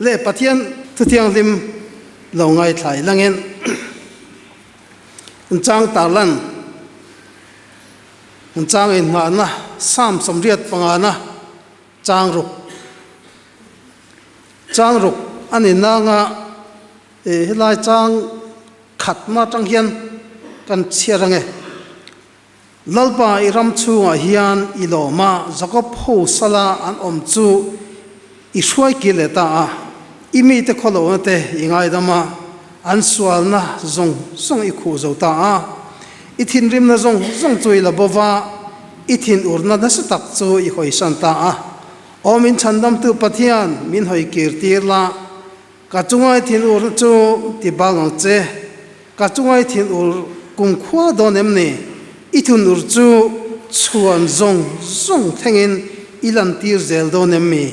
Le Pathian Thuthianghlim lo ngaithla i langin an chang tarlan an chang inngahna Psalm 85na chang ruk chang ruk a ni nanga e helai chang khatna atang hian kan chhiar ange. Lalpa i ram chhungah hian i lawm a, Jakob ho sala an awm chu i hruai kir leh ta a, i mite khawlohna te i ngaidam a, an sualna zawng zawng i khuh zo ta a. I thinrimna zawng zawng chu i la bo va, i thinurna nasa tak chu i hawisan ta a. Aw min chhandamtu Pathian, min hawi kir tir la, ka chunga i thinurna chu ti bang ang che. Ka chunga i thinur kumkhua dawn em ni? I thinur chu chhuan zawng zawng thlengin i lantir zel dawn em mi?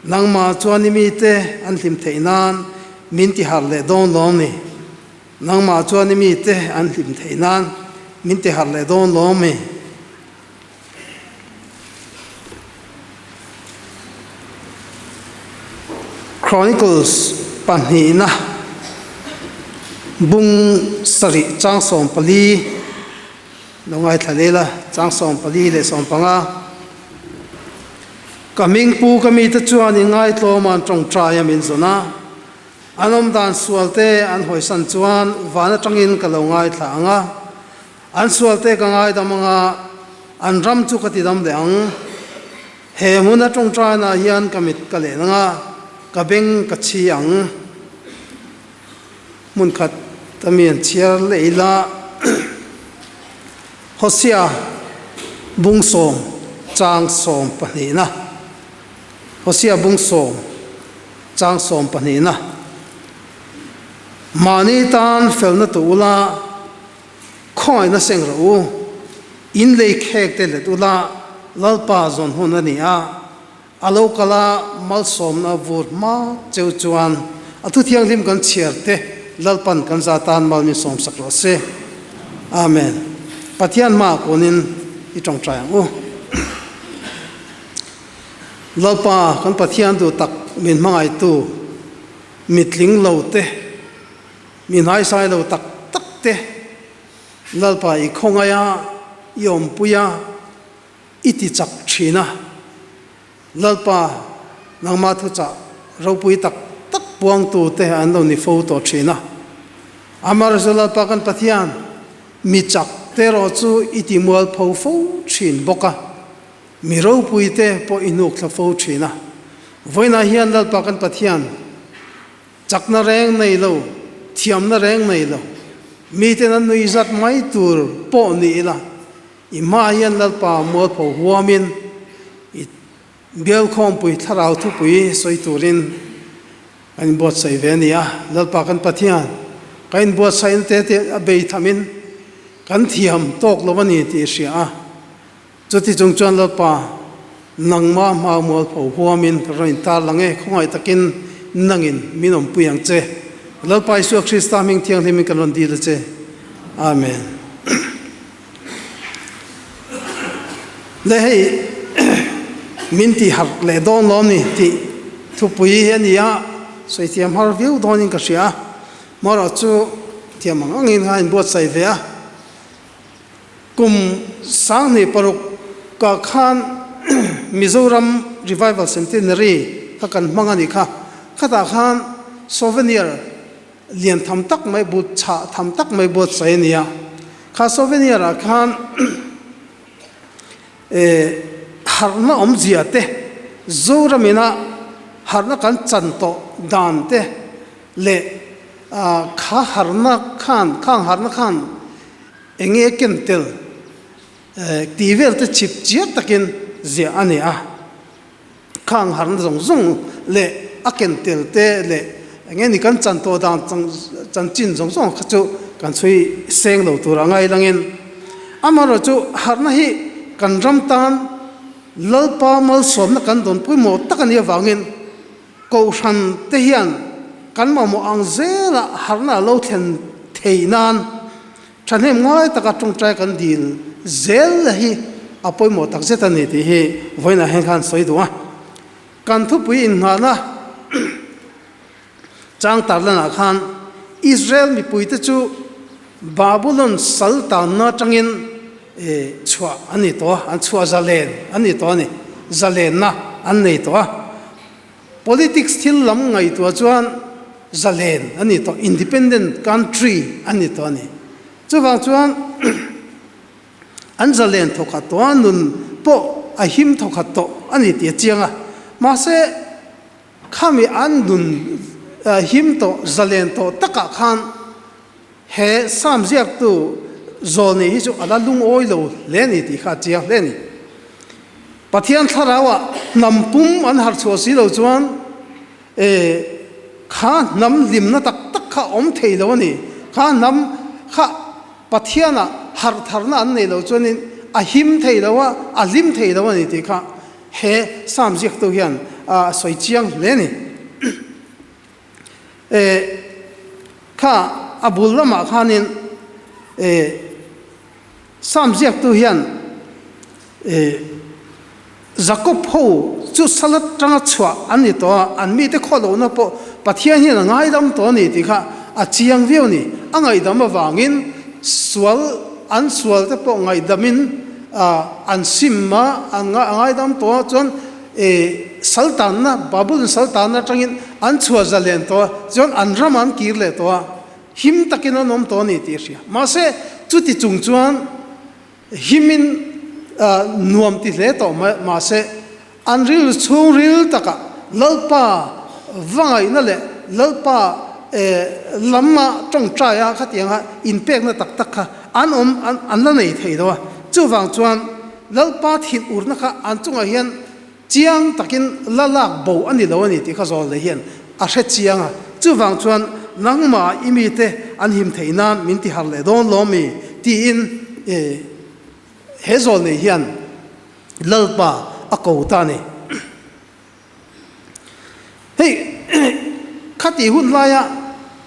Nangmah chuan i mite an hlim theih nan min ti harh leh dawn lawm ni? Nangmah chuan i mite an hlim theih nan min ti harh leh dawn lawm mi? Chronicles pahnihna bung sarih chang 14 lo ngaithla leh la, chang 14 leh 15. Ka hming pu ka mite chuan in ngaitlawm an tawngtai a min zawn a, an awmdan sual te an hawisan chuan van atangin ka lo ngaithla ang a. An sualte ka ngaidam anga an ram chu ka tidam leh ang. He hmuna tawngtainah hian ka mit ka len anga ka beng ka chhi ang. Hmun khat a mi an chhiar leh ila Hosea bung sawm chang sawm pahnihna Hosea bung sawm chang sawm pahnihna Mahni tan felna tu ula Khawngaihna seng rawh u, in lei khek te let ula, Lalpa zawn hun a ni a, a lo kal a malsawmna vur hma cheu chuan a thu thianghlim kan chhiar te Lalpan kan za tan mal min sawmsak rawh se. Amen. Pathian hmaah kunin i tawngtai ang u. Lalpa kan Pathian duh tak min hmangaihtu mitling lo te, Mi hnaisai lo tak tak te Lalpa i khawngaih a, i awmpui a, i ti chak thin a. Lalpa nangmah thuchah ropui tak tak puangtu te an lo ni fo tawh thin a. Amaherawhchu Lalpa kan Pathian, mi chak te erawh chu i ti mualpho fo thin bawk a, mi ropui te pawh i hnuk thla fo thin a. Vawiinah hian Lalpa kan Pathian, Chakna reng nei lo, thiamna reng nei lo, miten an nui zat mai tur pawh ni ila, i hmaah hian Lalpa mualpho huamin i bialkhawmpui thlarau thupui sawi turin kan inbuatsaih ve a ni a. Lalpa kan Pathian, ka inbuatsaihna te te a bei thamin kan thiam tawk lo a ni tih i hria a. Chuti chung chuan Lalpa, nangmah hma mualpho huamin ka rawn intar lang e, khawngaih takin nangin min awmpui ang che. Lalpa Isua Krista hming thianghlimin kan rawn dil a che. Amen. Le hei min ti harh leh dawn lawm ni tih thupui hi a ni a, sawi thiam har viau dawnin ka hria a, marawh chu thiam ang angin kha inbuatsaih ve a. Kum 2006 ah khan Mizoram Revival Centenary kha kan hmang a nih kha. Khatah khan souvenir lian tham tak mai, but chhah tham tak mai buatsaih a ni a. Kha souvenir ah khan harhna awmzia te, Zoram ina harhna kan chan tawh dan te leh kha harhna khan, khang harhna khan Eng nge ken tel tih vel te chip chiar takin ziah a ni a. Khang harna zawng zawng leh a ken tel te leh eng nge ni kan chan tawh dan chanchin zawng zawng kha chu kan chhui seng lo tur a ngai langin amaherawh chu harna hi kan ram tan Lalpa malsawmna kan dawn pawimawh tak a nih avangin Kohhran te hian kan mamawh ang zela harna a lo thlen theih nan thahnem ngai taka tawngtai kan dil zel hi a pawimawh tak zet a ni tih hi vawiinah hian khan sawi duh a. Kan thupui inngahna. Chang tarlanah khan Israel mipuite chu Babulon sal tanna atangin chhuah an ni tawh a, an chhuah zalen an ni tawh a ni, zalenna an nei tawh a. Politics thil lam ngaihtuah chuan zalen an ni tawh, independent country an ni tawh a ni. Chuvang chuan an zalen thawkhat tawh a, nun pawh a him thawkhat tawh a ni tih a chiang a. Mahse, Khami an nun him tawh, zalen tawh takah khan he Psalm ziaktu Zawlni hi chu a la lungawi lo hle a ni tih kha a chiang hle a ni. Pathian thlarauah hnam pum an harh chhuah si lo chuan kha hnam hlimna tak tak kha awm thei lo a ni. Kha hnam kha Pathianah harh tharna an nei lo chuanin a him thei lo a, a hlim thei lo a ni tih kha He Psalm ziaktu hian a sawi chiang hle a ni. E, kha a bul lamah khanin e, Psalm ziaktu hian e, Jakob ho chu sal atanga chhuah an ni tawh a, an mite khawlohna pawh Pathian hian a ngaidam tawh a ni tih kha a chiang viau a ni. A ngaihdam avangin sual an sual te pawh ngaihdamin an sim a, an ngaidam tawh a, chuan saltanna, Babulon saltanna atangin an chhuah zalen tawh a, chuan an ramah an kir leh tawh a, him takin an awm tawh a ni tih a hria. Mahse, chuti chung chuan himin nuam ti hle tawh mahse, an rilru chhungril takah Lalpa va ngaihna leh Lalpa lama tawngtaia khatianga inpekna tak tak kha an awm an la nei thei lo a. Chuvang chuan Lalpa thinurna kha an chungah hian chiang takin la lak bo a ni lo a ni tih kha zawl leh hian a hre chiang a. Chuvang chuan nangmah i mite an him theih nan min ti har leh dawn lawm mi tiin he zawl nei hian Lalpa a ko ta a ni. Hei khati hun laia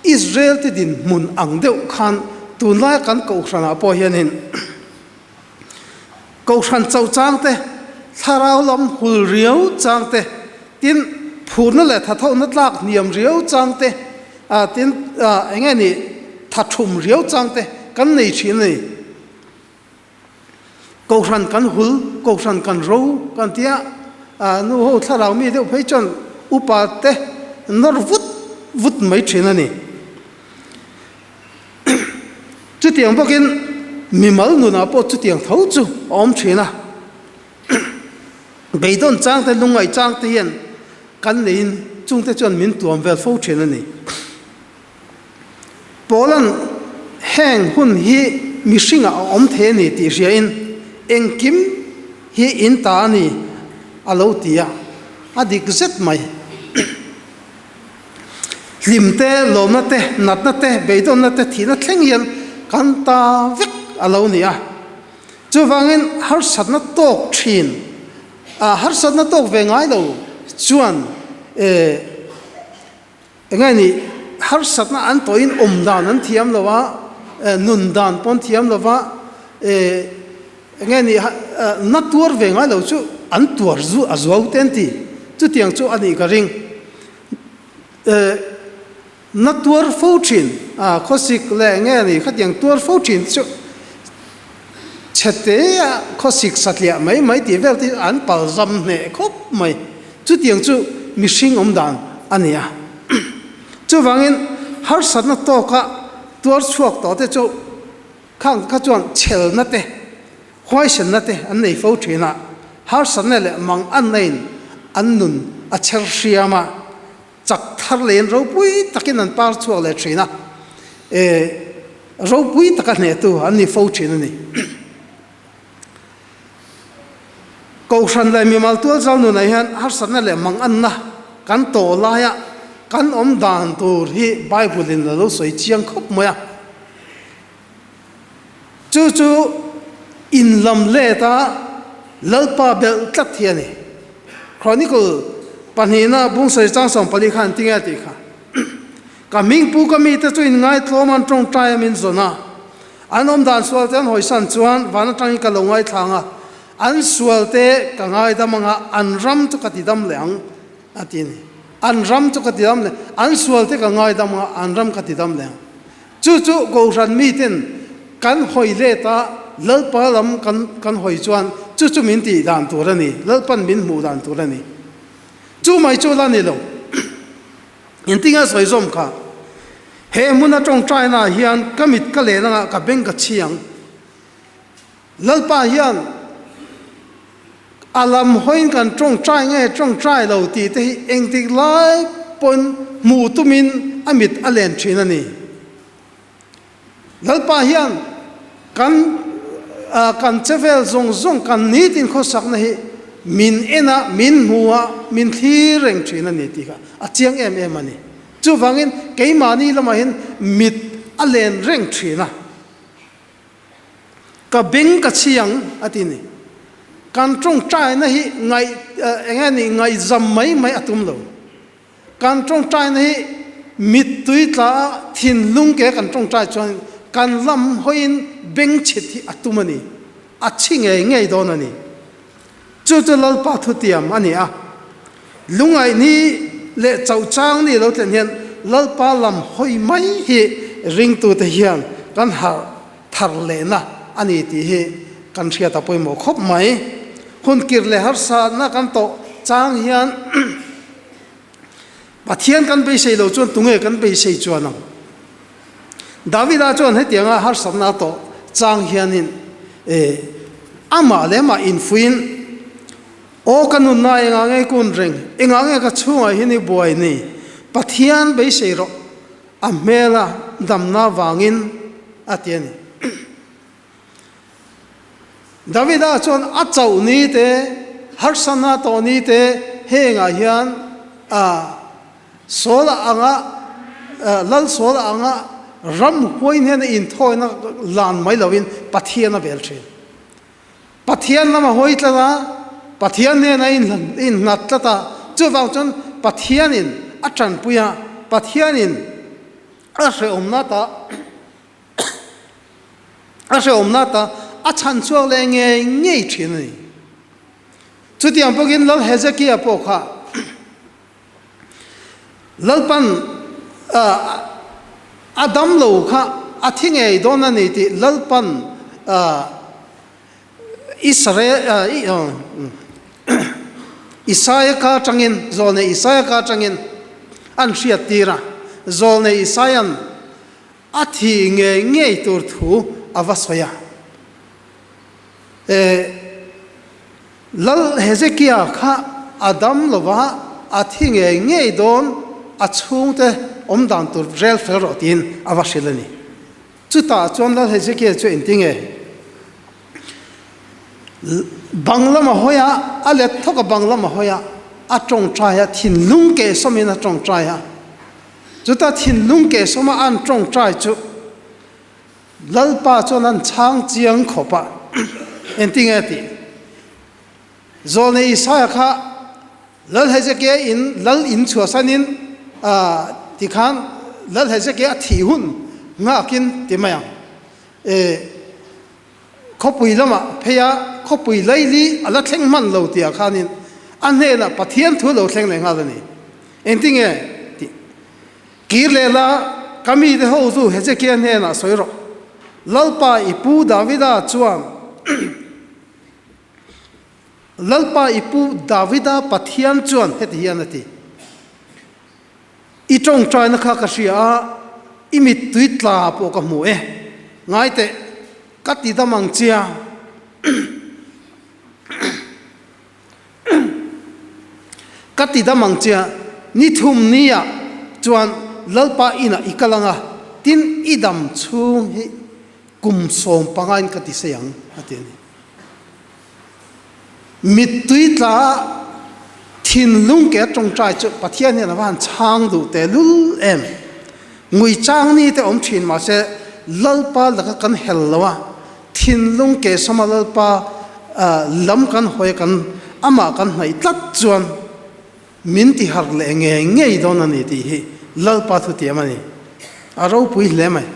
Israel te dinhmun ang deuh khan tunlaia kan kohhranah pawh hianin kohhran chauh chang te, thlarau lam hul riau chang te, tin phurna leh thathohna tlak hniam riau chang te, tin eng nge ni thathum riau chang te kan nei thin a ni. Kohhran kan hul, kohhran kan ro kan ti a, nu ho thlarau mi deuh phei chuan upa te nawr vut vut mai thin a ni. Chutiang bawkin mimal nunah pawh chutiang tho chu a awm thin a. Beidawn chang te, lungngaih chang te hian kan neiin chungte chuan min tuam vel fo thin a ni. Paula'n heng hun hi mihringah a awm thei a ni tih hriain engkim hi in ta a ni a lo ti a, a dik zet mai. Hlim te, lawmna te, natna te, beidawnna te, thihna thleng hian kan ta vek a lo ni a. Chuvangin harsatna tawk thin, harsatna tawk ve ngai lo chuan Enge nih, harsatna an tawhin awm dan an thiam lo a, nun dan pawh an thiam lo va, enge nih, na tuar ve ngai lo chu an tuar zu a zuau te an ti. Chutiang chu a nih ka ring. Na tuar fo thin, khawsik leh enge nih khatiang tuar fo thin chu chhete a khawsik satliah mai mai tih vel te an palzam hneh khawp mai. Chutiang chu mihring awm dan a ni a. Chuvangin harsatna tawka tuar chhuak tawh te chu khang kha chuan chhelna te, huaisenna te an nei fo thin a. Harsatna leh mang anna in an nun a chher hriam a, chak thar leh in ropui takin an par chhuak leh thin a. E, ropui taka hnehtu an ni fo thin a ni. Kohhran leh mimal tualzal nunah hian harsatna leh manganna kan tawh laia kan awm dan tur hi Bible-in a lo sawi chiang khawp mai a. Chu chu inlam leta Lalpa belh tlat hi a ni. Chronicle pahnihna bung sawi chang 14 khan tinge a tih kha. Ka hmingpu ka mite chu inngaithlawm an tawngtai a min zawn a. An awm dan sual te an hawisan chuan van atangin ka lo ngaithlang a, an sual te ka ngaidam anga an ram chu ka ti dam leh ang, a ti a ni. An ram chu ka tidam leh, an sualte ka ngaidam ang a, an ram ka tidam leh ang. Chu chu Kohhran miten kan hawi let a, Lalpa lam kan kan hawi chuan chu chu min tih dan tur a ni, Lalpan min hmuh dan tur a ni. Chu mai chu la ni lo. Engtinge a sawi zawm kha? He hmuna tawngtaina ah hian ka mit ka len anga ka beng ka chhi ang. Lalpa hian a lam hawiin kan tawngtai nge tawngtai lo tih te hi engtik lai pawn hmuh tumin a mit a len thin a ni. Lalpa hian kan kan che vel zawng zawng kan nitin khawsakna hi min en a, min hmu a, min thlir reng thin a ni tih kha a chiang em em a ni. Chuvangin keimahni lamah hian mit a len reng thin a. Ka beng ka chhi ang a ti ni. Kan tawngtaina hi ngaih eng nge ni ngaihzam mai mai a tum lo. Kan tawngtaina hi mittui tla a thinlung ke kan tawngtai chuan kan lam hawiin beng chhit hi a tum a ni. A chhi ngei ngei dawn a ni. Chu chu Lalpa thutiam a ni a. Lungaihni leh chauhchang ni lo tlen hian Lalpa lam hawi mai hi ringtute hian kan harh thar lehna a ni tih hi kan hriat a pawimawh khawp mai. Hun kir leh harsatna kan tawh chang hian Pathian kan beisei lo chuan tunge kan beisei chuan ang? Davida chuan hetianga harsatna a tawh chang hianin amah leh amah infuiin, Aw ka nunna engah nge kun reng? Engah nge ka chhungah hian i buai ni? Pathian beisei rawh, a hmela damna vangin a ti a ni. Davida chuan a chauh ni te, harsatna tawh ni te hengah hian a Saul anga Lal Saul anga ram huai hnena inthawina lan mai loin Pathian a bel thin. Pathian lam a hawi tlat a, Pathian hnena innghat tlat a, chuvang chuan Pathianin a tanpui a, Pathianin a hrehawmna ta a hrehawmna ta a chhan chhuak leh ngei ngei thin a ni. Chutiang bawkin Lal Hezekia pawh kha Lalpan a dam lo kha a thi ngei dawn a ni tih Lalpan Israel Isaia ka atangin zawlnei Isaia ka atangin an hriat tir a, zawlnei Isaia'n a thi ngei ngei tur thu a va sawi a. Lal Hezekia kha a dam lo va, a thi ngei ngei dawn, a chhungte awm dan tur rel fel rawh tiin a va hrilh a ni. Chutah chuan Lal Hezekia chu engti nge? Bang lama hawi a, a let thawk a bang lama hawi a, a tawngtai a, thinlung kehsawmin a tawngtai a. Chuta thinlung kehsawma an tawngtai chu Lalpa chuan an chhang chiang khawp a, engtinge tih? Zawlnei Isaia kha Lal Hezekia in Lal in chhuahsanin tikhan Lal Hezekia a thih hun nghakin ti mai ang. Khawpui lamah phei a, khawpui laili a la thleng hman lo tihah khanin a hnenah Pathian thu a lo thleng leh nghal a ni. Engtinge tih? Kir leh la, ka mite ho chu Hezekia hnenah sawi rawh. Lalpa i pu Davida chuan, Lalpa i pu Davida Pathian chuan heti hian a ti, I tawngtaina kha ka hria a, i mittui tla pawh ka hmu e. Ngai teh, ka ti dam ang chia. Ka ti dam ang che a, ni thum nia chuan Lalpa inah i kal ang a, tin i dam chhung hi kum sawm pangain ka ti sei ang, a ti a ni. Mittui tla a thinlung ke a tawngtai chu Pathian hian a va han chhang duh teh lul em. Ngui chang ni te awm thin mahse Lalpa laka kan hel lo a, Thinlung kehsawma Lalpa lam kan hawi kan amah kan hnaih tlat chuan min ti harh leh ngei ngei dawn a ni tih hi Lalpa thutiam a ni. A ropui hle mai.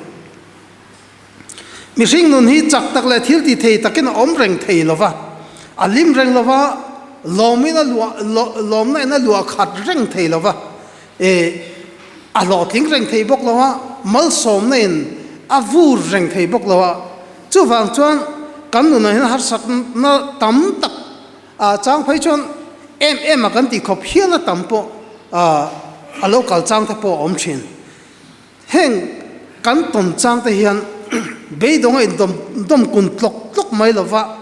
Mihring nun hi chak tak leh thil ti thei takin a awm reng thei lo va, a lim reng lo va, lawmin a luah lawmna in a luah khat reng thei lo va. E a hlawhtling reng thei bawk lo a, malsawmna in a vur reng thei bawk lo a. Chuvang chuan kan nunah hian harsatna tam tak a chang phei chuan em em a kan tih khawp hial a tam pawh a lo kal chang te pawh a awm thin. Heng kan tawn chang te hian beidawng a indawm dawm kun tlawk tlawk mai lova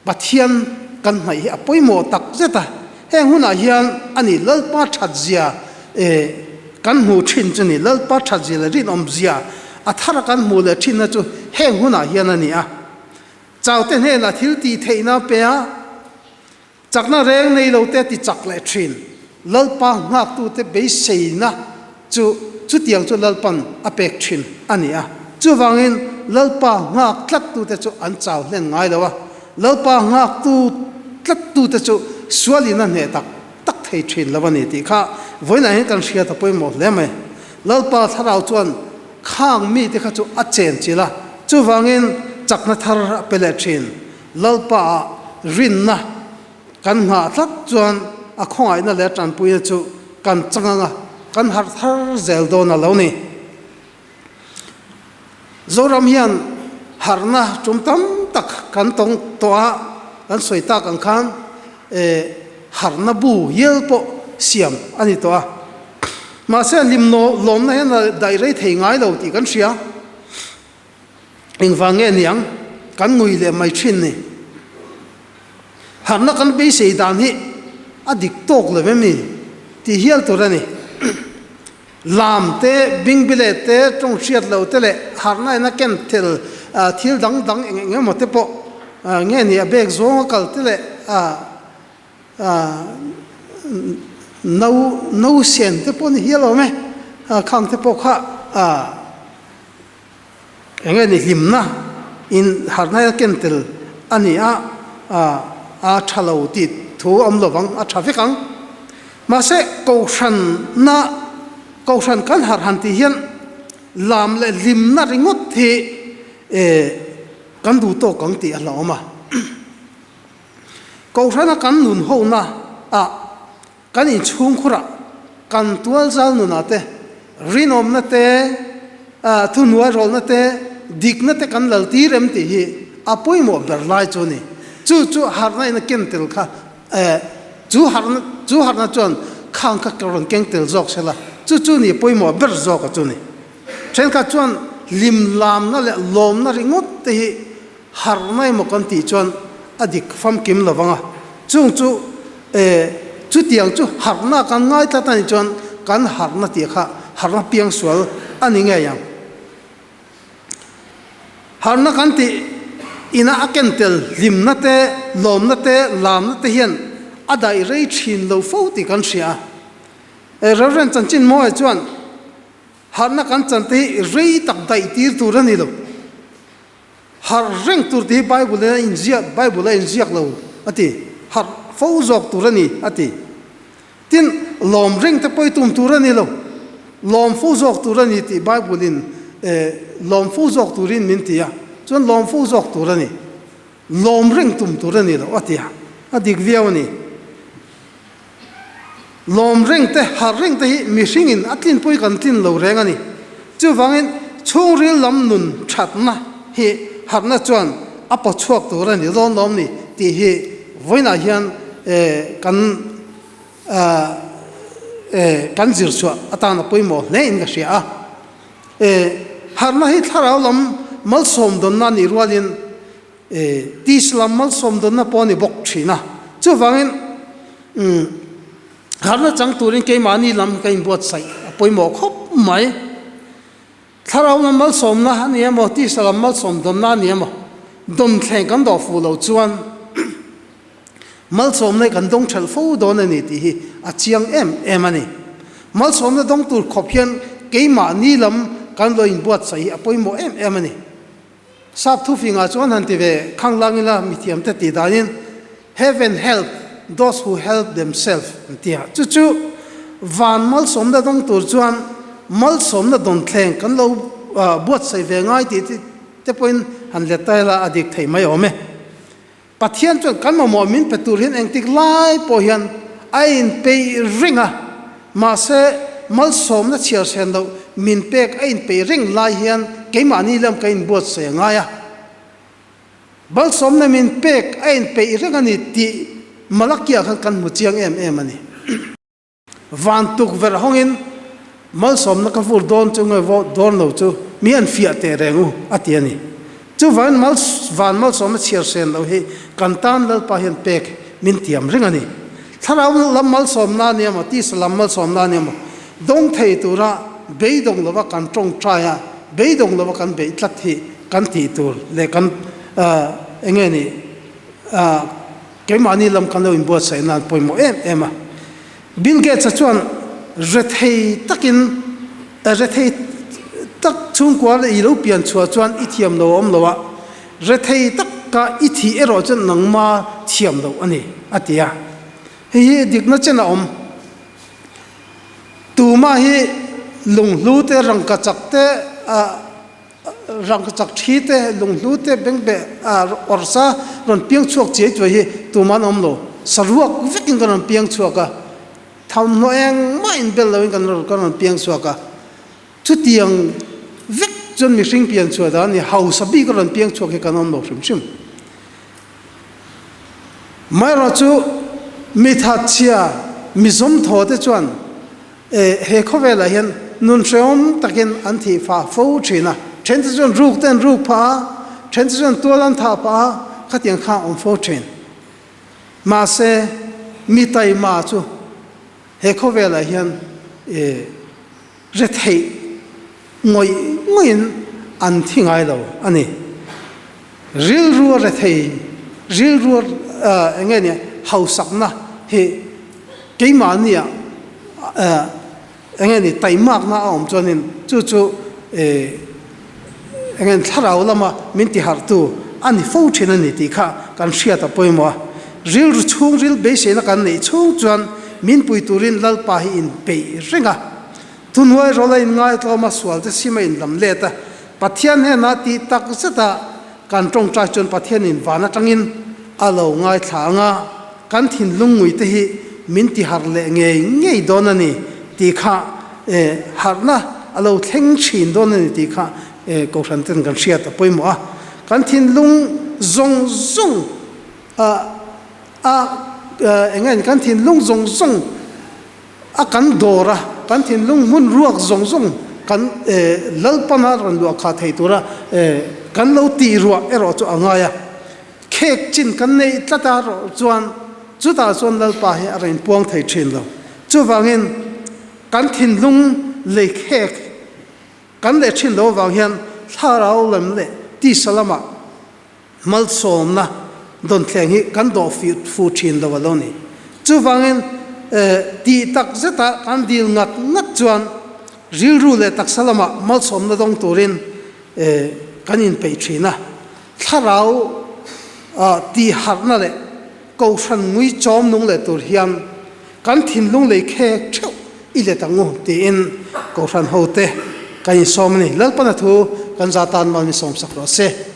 Pathian kan hnaih hi a pawimawh tak zet a, heng hunah hian a ni Lalpa that zia kan hmuh thin chu ni, Lalpa that zia leh rinawm zia a thar a kan hmuh leh thinna chu heng hunah hian a ni a. Chaute hnenah thil tih theihna a pe a, chakna reng nei lo te a ti chak leh thin. Lalpa nghaktute beiseina chu chutiang chu Lalpan a pek thin a ni a. Chuvangin Lalpa nghak tlattute chu an chau hlen ngai lo a, Lalpa nghaktu tlattute chu sualin a hneh tak tak thei thin lo a ni tih kha vawiinah hian kan hriat a pawimawh hle mai. Lalpa thlarau chuan khang mite kha chu a chen chilh a, chuvangin chakna thar a pe leh thin. Lalpaah rinna Kan nghah tlat chuan a khawngaihna leh a tanpuina chu kan chang ang a, kan harh thar zel dawn a lo ni. Zoram hian harhna tum tam tak kan tawng tawh a, kan sawi tak ang khan harhna bu hial pawh siam a ni tawh a. Mahse hlim lawmna hian a daih rei thei ngai lo tih kan hria. Engvang nge niang kan ngui leh mai thin ni? Harhna kan beisei dan hi a dik tawk lo em ni tih hial tur a ni. Lam te, bingbile te, tawng hriat lo te leh harhna in a ken tel thil dang dang eng eng emaw te pawh nge ni a bek zawnga kal te leh No no sen te pawh ni hial awm e, khang te pawh kha eng nge ni hlimna in harhna a ken tel a ni a, a tha lo tih thu a awm lo vang, a tha vek ang. Mahse kohhran na kohhran kan harh han tih hian lam leh hlimna ringawt hi kan duh tawk ang tih a hlauhawm a. Kohhrana kan nun hona ah kan inchhungkhur ah kan tualzal nun ah te rinawmna te, thuhnuai rawlna te, dikna te kan lal tir em tih hi a pawimawh ber lai chu a ni. Chu chu harhna in a ken tel kha chu harhna chu harhna chuan khang kha ka rawn keng tel zawk sela chu chu ni pawimawh ber zawk a chu ni. Thenkhat chuan hlim lamna leh lawmna ringawt te hi Harhna emaw kan tih chuan a dik famkim lo vang a, chung chu e chutiang chu harhna kan ngai tlat a nih chuan kan harhna tih kha harhna piangsual a ni ngei ang. Harhna kan tih ina a ken tel hlimna te, lawmna te, lamna te hian a daih rei thin lo fo tih kan hria a. E Reverend Chanchin Mawia chuan harhna kan chan te hi rei tak daih tir tur a ni lo. Harh reng tur tih hi Bible a inziak, Bible a inziak lo a ti. Harh fo zawk tur a ni a ti. Tin, lawm reng te pawh i tum tur a ni lo. Lawm fo zawk tur a ni tih Bible in lawm fo zawk turin min ti a, chuan lawm fo zawk tur a ni. Lawm reng tum tur a ni lo a ti a, a dik viau a ni. Lawm reng te, harh reng te hi mihringin a tlinpui kan tlin lo reng a ni. Chuvangin chhungril lam nun thatna hi harhna chuan a paw chhuak tur a ni dawn lawm ni tih hi vawiinah hian kan kan zir chhuah atan a pawimawh hle in ka hria a. Harhna hi thlarau lam malsawm dawnna a nih rualin Tis lam malsawm dawnna pawh a ni bawk thin a, chuvangin harhna chang turin keimahni lam ka inbuatsaih a pawimawh khawp mai. Thlarau lam malsawmna a ni emaw, tisa lam malsawm dawnna a ni emaw, dawnthleng kan dawh fuh loh chuan malsawmna hi kan dawng thelh fo dawn a ni tih hi a chiang em em a ni. Malsawmna dawng tur khawp hian keimahni lam kan lo inbuatsaih hi a pawimawh em em a ni. Sap thufingah chuan han ti ve khanglang ila mithiamte tih danin Heaven help those who help themselves an ti a. Chu chu van malsawmna dawng tur chuan malsawmna dawnthleng kan lo buatsaih ve ngai tih te pawhin han let ta ila a dik thei mai awm e. Pathian chuan kan mamawh min pe tur hian engtik lai pawh hian a inpeih reng a. Mahse, malsawmna chhiar sen loh min pek a inpeih reng lai hian keimahni lam ka inbuatsaih a ngai a. Malsawmna min pek a inpeih reng a ni tih Malakia khan kan hmu chiang em em a ni. Van tukverh hawngin malsawmna ka vur dawn chu nge dawn lo chu mi an fiah teh reng u a ti a ni. Chuvangin van malsawmna chhiar sen loh hi kan tan Lalpa hian pek min tiam reng a ni. Thlarau lam malsawmna a ni emaw, tisa lam malsawmna a ni emaw, dawng thei tura beidawng lova kan tawngtai a, beidawng lova kan beih tlat hi kan tih tur leh kan eng nge ni keimahni lam kan lo inbuatsaih nan pawimawh em em a. Bill Gates-a chuan rethei takin rethei tak chhungkua leh i lo pian chhuah chuan i thiam lo a awm lo a, rethei taka i thih erawh chuan nangma thiam loh a ni, a ti a. Hei hi dikna chen a awm. Tumah hi lunghlu te, rangkachak te, Rangkachak thi te, lunghlu te, bengbeh awrsa rawn piang chhuak chiai chuai hi tumah an awm lo. Saruak vekin kan rawn piang chhuak a, thawmhnaw engmah inbel loin kan rawn piang chhuak a. Chutiang vek chuan mihring pian chhuah dan a ni, hausa bik a rawn piang chhuak hi kan awm lo hrim hrim. Amaherawhchu chu mi thatchhia, mi zawmthaw te chuan He khawvelah hian nun hrehawm takin an thih fah fo thin a, then te chuan ruk te an ruk phah a, then te chuan tual an thah phah a, khatiang kha a awm fo thin. Mahse, mi taima chu he khawvelah hian retheih ngawih ngawihin an thi ngai lo a ni. Rilru a rethei, rilru a eng nge nia hausakna hi keimahnia eng nge ni taimakna a awm chuanin chu chu eng nge thlarau lama min tiharhtu a ni fo thin a ni tih kha kan hriat a pawimawh a. Rilru chhungril beiseina kan neih chhung chuan min pui turin Lalpa hi inpeih reng a. Thuhnuai rawlh a inngaihtlawm a, sualte sim a inlam let a, Pathian hnenah tih tak zeta kan tawngtai chuan Pathianin van atangin a lo ngaithla ang a, kan thinlung nguite hi min ti harh leh ngei ngei dawn a ni tih kha harhna a lo thleng thin dawn a ni tih kha Kohhran ten kan hriat a pawimawh a. Kan thinlung zawng zawng a a eng nge kan thinlung zawng zawng A kan dawr a, kan thinlung hmun ruak zawng zawng kan Lalpana rawn luah khah thei tura kan lo tih ruah erawh chu a ngai a. Khek chin kan neih tlat a rawh chuan chutah chuan Lalpa hi a rawn inpuang thei thin lo. Chuvangin kan thinlung lei khek kan leh thin lo avang hian thlarau lam leh tisa lamah Malsawmna dawnthleng hi kan dawh fu thin lo a lo ni. Chuvangin tih tak zeta kan dil ngat ngat chuan rilru leh taksa lamah malsawmna dawng turin kan inpeih thin a. Thlarau tih harhna leh kohhran ngui chawm nung leh tur hian kan thinlung lei khek theuh i let ang u tiin kohhran hote kan insawm a ni. Lalpana thu kan za tan mal min sawmsak rawh se.